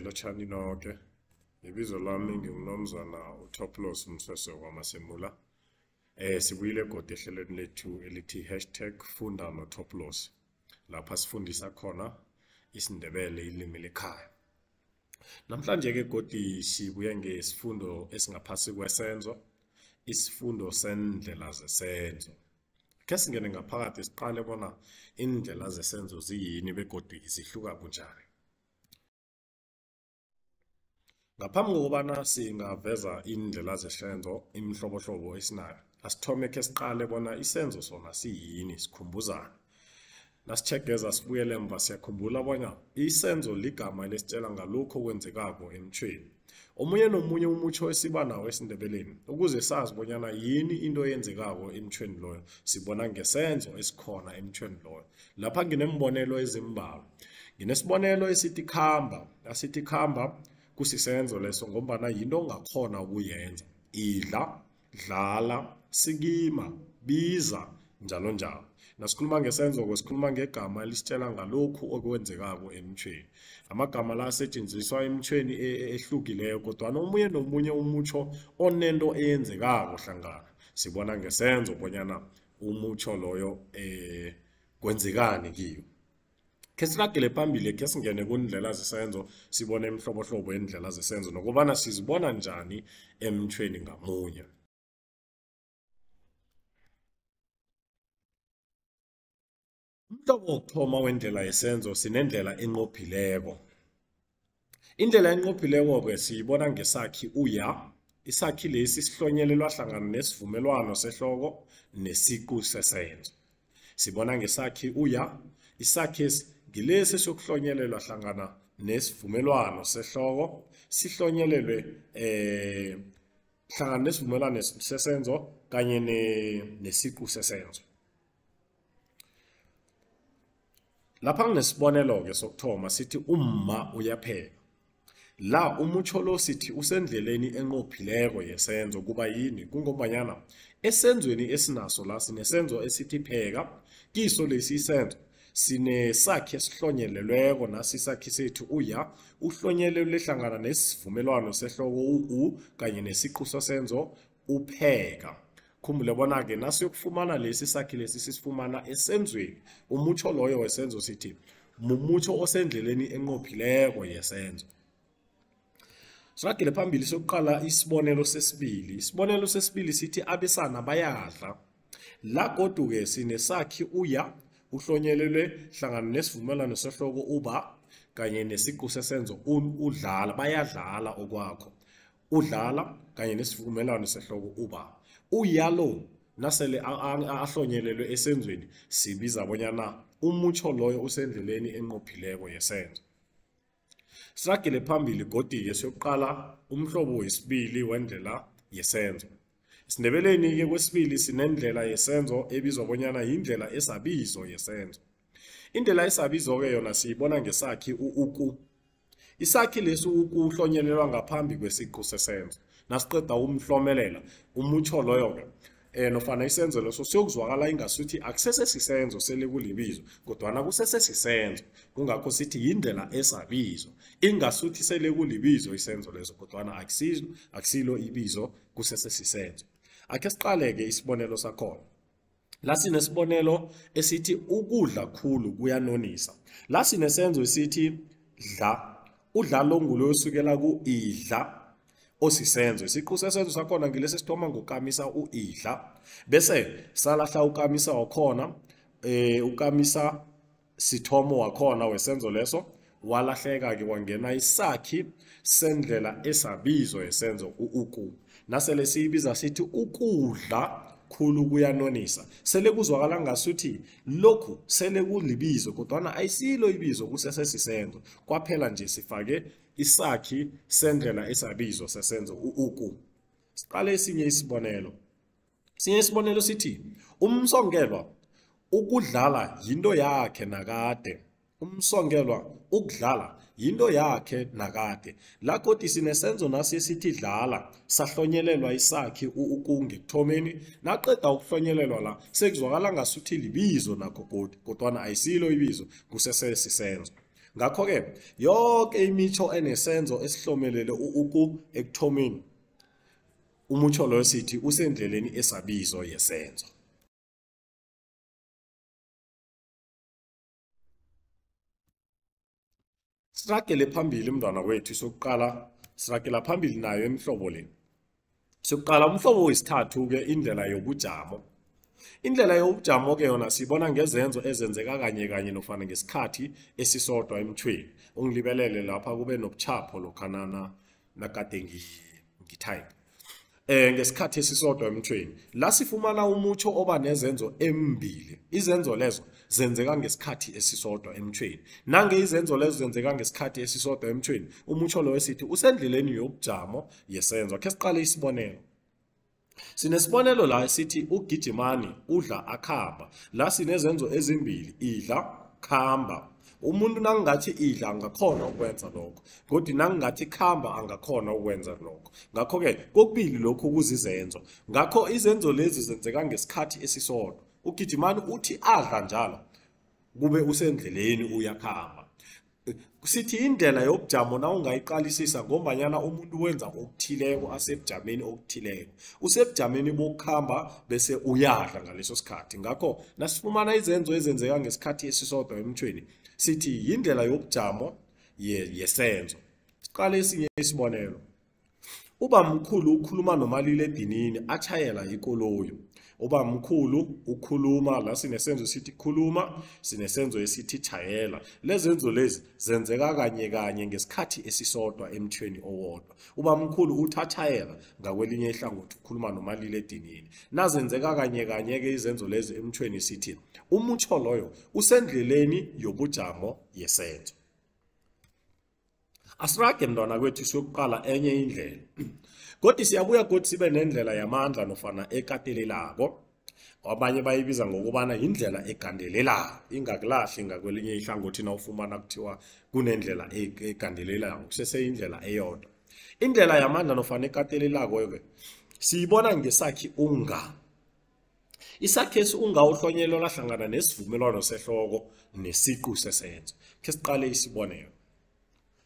Lotjhani noke. Ibizo lami ngingumnumzana uToplos Msese kwaMasemula. Sibuyile godu ehlelweni lethu elithi hashtag funda noToplos. Lapha sifundisa khona isiNdebele ilimi lekhaya. Namhlanje ke godi sibuye ngesifundo esingaphasi kwesenzo, isifundo sendlela zesenzo. Khe singene ngaphakathi siqale bona iindlela zesenzo ziyini begodu zihluka bunjani. Ngaphambi kokobana singaveza iindlela zesenzo, imihlobohlobo esinayo, asithome khe siqale bona isenzo sona siyini, sikhumbuzane. Nasitjhegeza sibuyele emva siyakhumbula bona isenzo ligama lesitshela ngalokho okwenzekako emtjhweni. Omunye nomunye umutjho esiba nawo esiNdebeleni, ukuze sazi bonyana yini into eyenzekako emtjhweni loyo, sibona ngesenzo esikhona emtjhweni loyo. Lapha nginembonelo ezimbalwa. Nginesibonelo esithi khamba, asithi khamba kusisenzo leso ngombana yinto ongakhona ukuyenza. Idla, dlala, sikima, biza, njalo njalo. Nasikhuluma ngesenzo-ke sikhuluma ngegama elisitshela ngalokhu okwenzekako emtjhweni. Amagama la asetjenziswa emtjhweni ehlukileko kodwana omunye nomunye umutjho onento eyenzekako hlangana. Sibona ngesenzo bonyana umutjho loyo kwenzekani kiyo. Khe siragele phambili, khe singene kundlela zesenzo, sibone imihlobohlobo yeendlela zesenzo nokobana sizibona njani emtjhweni ngamunye. Umhlobo wokuthoma wendlela yesenzo sinendlela enqophileko. Indlela enqophileko-ke siyibona ngesakhi uya. Isakhi lesi sihlonyelelwa hlangana nesivumelwano sehloko nesiqu sesenzo. Sibona ngesakhi uya. Isakhi ngilesi sokuhlonyelelwa hlangana nesivumelwano sehloko, sihlonyelelwe hlangana nesivumelwano sesenzo kanye nesiqu sesenzo. Lapha kunesibonelo-ke sokuthoma sithi umma uyapheka. La umutjho lo sithi usendleleni enqophileko yesenzo. Kuba yini? Kungombanyana esenzweni esinaso la sinesenzo esithi pheka, kiso lesi isenzo sinesakhi esihlonyelelweko, nasi isakhi sethu uya, uhlonyelelwe hlangana nesivumelwano sehloko u-u kanye nesiqu sesenzo upheka. Khumbule bona-ke nasiyokufumana lesi sakhi lesi sisifumana esenzweni. Umutjho loyo wesenzo sithi mumutjho osendleleni enqophileko yesenzo. Siragele phambili sokuqala isibonelo sesibili. Isibonelo sesibili sithi abesana bayadla. La godu-ke sinesakhi uya, uhlonyelelwe hlangana nesivumelwano sehloko uba kanye nesiqu sesenzo udlala, bayadlala okwakho. Udlala kanye nesivumelwano sehloko uba. Uyalo nasele ahlonyelelwe esenzweni sibiza bonyana umutjho loyo usendleleni enqophileko yesenzo. Siragele phambili godi-ke siyokuqala umhlobo wesibili wendlela yesenzo. EsiNdebeleni-ke kwesibili sinendlela yesenzo ebizwa bonyana yindlela esabizo yesenzo. Indlela esabizo-ke yona siyibona ngesakhi u-uku. Isakhi lesi ukuhlonyelelwa ngaphambi kwesiqu sesenzo. Nasiqeda ukumhlomelela umutjho loyo-ke nofana isenzo leso siyokuzwakala ingasuthi akusese sisenzo sele kulibizo, kodwana kusese sisenzo. Kungakho sithi yindlela esabizo, ingasuthi sele kulibizo isenzo leso, kodwana akusilo ibizo, kusese sisenzo. Akhe siqale-ke isibonelo sakhona. La sinesibonelo esithi ukudla khulu kuyanonisa. La sinesenzo esithi dla. Udla lo ngulo osukela ku-idla osisenzo. Isiqu sesenzo sakhona ngilesi sithoma ngokamisa u-idla, bese salahla ukamisa wakhona, ukamisa sithomo wakhona wesenzo leso, walahleka-ke kwangena isakhi sendlela esabizo yesenzo u-uku. Nasele siyibiza sithi ukudla khulu kuyanonisa, sele kuzwakala ngasuthi lokhu sele kulibizo, kodwana ayisilo ibizo, kusese sisenzo. Kwaphela nje sifake isakhi sendlela esabizo sesenzo u-uku. Siqale esinye isibonelo. Esinye isibonelo sithi umsongelwa ukudlala yinto yakhe nakade. Umsongelwa ukudlala yinto yakhe nakade. La godi sinesenzo nasi esithi dlala, sahlonyelelwa isakhi u-uku ngekuthomeni. Naqeda ukuhlonyelelwa la sekuzwakala ngasuthi libizo nakho godi, kodwana ayisilo ibizo, kusese sisenzo. Ngakho-ke yoke imitsho enesenzo esihlomelele u-uku ekuthomeni, umutjho loyo sithi usendleleni esabizo yesenzo. Siragele phambili mntwana wethu sokuqala, siragela phambili nayo imihlobo le. Sokuqala umhlobo wesithathu-ke indlela yobujamo. Indlela yobujamo-ke yona siyibona ngezenzo ezenzeka kanye kanye nofana ngesikhathi esisodwa emthweni. Ungilibelele lapha kube nobuchapho lokha nakade ngi-type. Ngesikhathi esisodwa emthweni. La sifumana umutsho oba nezenzo embili. Izenzo lezo zenzeka ngesikhathi esisodwa emthweni. Nange izenzo lezo zenzeka ngesikhathi esisodwa emthweni, umutsho loyo sithi usendleleni yobujamo yesenzo. Akhe siqale isibonelo. Sinesibonelo la sithi ugijimani udla akhamba. La sinezenzo ezimbili, idla, khamba. Umuntu nangingathi idla angakhona ukwenza lokho, kodwa nangingathi khamba angakhona ukwenza lokho. Ngakho-ke kokubili lokhu kuzizenzo. Ngakho izenzo lezi zenzeka ngesikhathi esisodwa. Ugijimani uthi adla njalo kube usendleleni uyakhamba. Sithi indlela yobujamo na ungayiqalisisa ngombanyana umuntu wenza okuthileko asebujameni okuthileko. Usebujameni bokukhamba bese uyadla ngaleso sikhathi. Ngakho nasifumana izenzo ezenzeka ngesikhathi esisodwa emthweni, sithi yindlela yobujamo yesenzo. Siqale esinye isibonelo. Ubamkhulu ukhuluma nomaliledinini atjhayela ikoloyi. Ubamkhulu ukhuluma, la sinesenzo sithi khuluma, sinesenzo esithi tjhayela. Lezenzo lezi zenzeka kanye kanye ngesikhathi esisodwa emthweni owodwa. Ubamkhulu uthi atjhayela, ngakwelinye ihlangothi ukhuluma nomaliledinini. Nazenzeka kanye kanye-ke izenzo lezi emthweni sithi umutsho loyo usendleleni yobujamo yesenzo. Asirage mntwana kwethu siyokuqala enye indlela. Kodwa siyabuya godu sibe nendlela yamandla nofana ekatelelako. Abanye bayibiza ngokubana yindlela egandelelako, ingakulahli ngakwelinye ihlangothi nawufumana kuthiwa kunendlela egandelelako, kuseseyindlela eyodwa. Indlela yamandla nofana ekatelelako-ke siyibona ngesakhi unga. Isakhesi unga uhlonyelelwa hlangana nesivumelwano sehloko nesiqu sesenzo. Khe siqale isibonelo.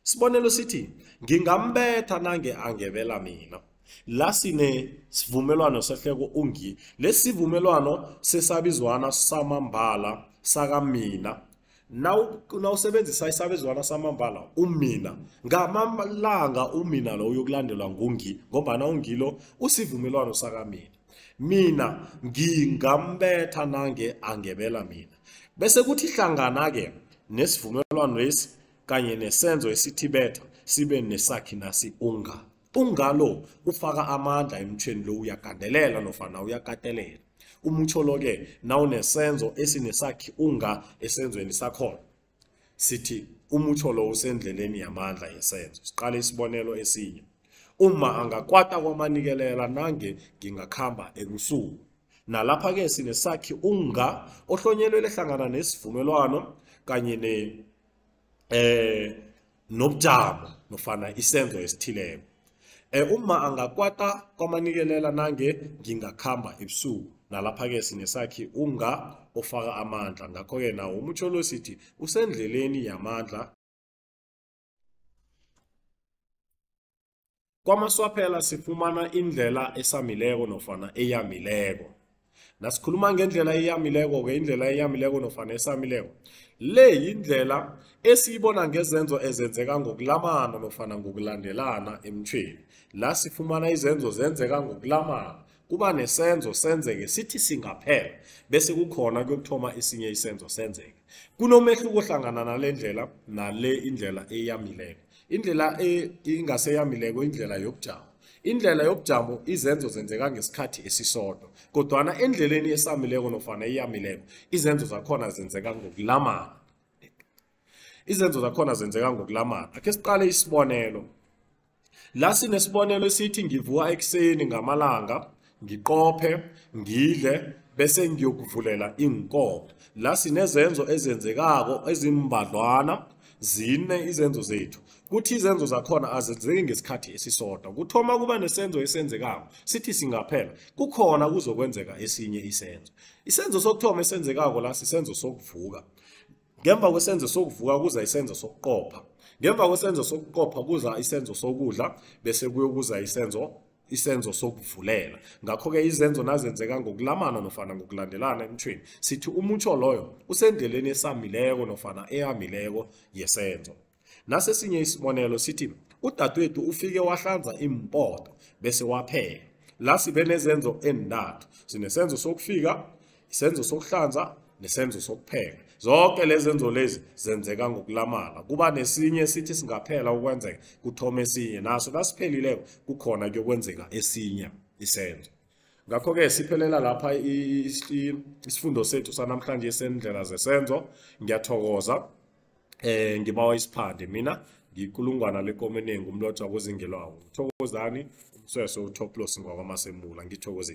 Sibonelo sithi ngingambetha nange angebela mina. La sine sivumelwano sehloko ungi. Lesi sivumelwano sesabizwana samambala sakamina. Nawusebenzisa isabizwana samambala umina, ngamalanga umina lo uyokulandelwa ngungi, ngombana ungilo usivumelwano sakamina. Mina ngingambetha nange angebela mina. Bese kuthi hlangana ke nesivumelwano lesi kanye nesenzo esithi betha sibe nesakhi nasi unga. Unga lo ufaka amandla emtshweni lo, uyagandelela nofana uyakatelela. Umutsho lo ke nawunesenzo esinesakhi unga esenzweni sakhona, sithi umutsho lo usendleleni yamandla yesenzo. Siqale isibonelo esinye. Uma angakwata kwamanikelela nange ngingakhamba ebusuku. Nalapha ke sinesakhi unga ohlonyelwe hlangana nesivumelwano kanye ne nobujamo nofana isenzo esithileko. Uma angakwata kwamanikelela nange ngingakhamba ebusuku. Nalapha ke sinesakhi unga ofaka amandla. Ngakho ke nawo umutsho lo sithi usendleleni yamandla. Kwamaswaphela sifumana indlela esamileko nofana eyamileko. Nasikhuluma ngendlela eyamileko ke, indlela eyamileko nofana esamileko, le yindlela esiyibona ngezenzo ezenzeka ngokulamana nofana ngokulandelana emthweni. La sifumana izenzo zenzeka ngokulamana, kuba nesenzo senzeke sithi singaphela bese kukhona kuyokuthoma esinye isenzo senzeke. Kunomehluko hlangana nale ndlela nale indlela eyamileko. Indlela ingaseyamileko indlela yobujamo. Indlela yobujamo izenzo zenzeka ngesikhathi esisodwa, kodwana endleleni esamileko nofana eyamileko izenzo zakhona zenzeka ngokulamana. Izenzo zakhona zenzeka ngokulamana. Ake siqale isibonelo. La sinesibonelo esithi ngivuka ekuseni ngamalanga, ngiqophe, ngidle bese ngiyokuvulela iinkomo. La sinezenzo ezenzekako ezimbadlwana, zine izenzo zethu. Kuthi izenzo zakhona azenzeki ngesikhathi esisodwa. Kuthoma kuba nesenzo esenzekako, sithi singaphela, kukhona kuzokwenzeka esinye isenzo. Isenzo sokuthoma esenzekako la sisenzo sokuvuka. Ngemva kwesenzo sokuvuka kuza isenzo sokuqopha. Ngemva kwesenzo sokuqopha kuza isenzo sokudla bese kuyokuza isenzo sokuvulela. Ngakho-ke izenzo nazenzeka ngokulamana nofana ngokulandelana emutjhweni, sithi umutjho loyo usendleleni esamileko nofana eyamileko yesenzo. Nasesinye isibonelo sithi udadwethu ufike wahlanza iimpoto bese wapheka. La sibe nezenzo eentathu. Sinesenzo sokufika, isenzo sokuhlanza nesenzo sokupheka. Zonke lezi zenzo lezi zenzeka ngokulamana. Kuba nesinye sithi singaphela ukwenzeka, kuthome esinye. Naso nasiphelileko kukhona kuyokwenzeka esinye isenzo. Ngakho-ke siphelela lapha isifundo sethu sanamhlanje sendlela zesenzo. Ngiyathokoza. Ngibawa isiphande mina ngiyikulungwana lekomo enengi umlotha kozingelwako. Thokozani umsweso uToplos ngwakwaMasemula. Ngithokozile.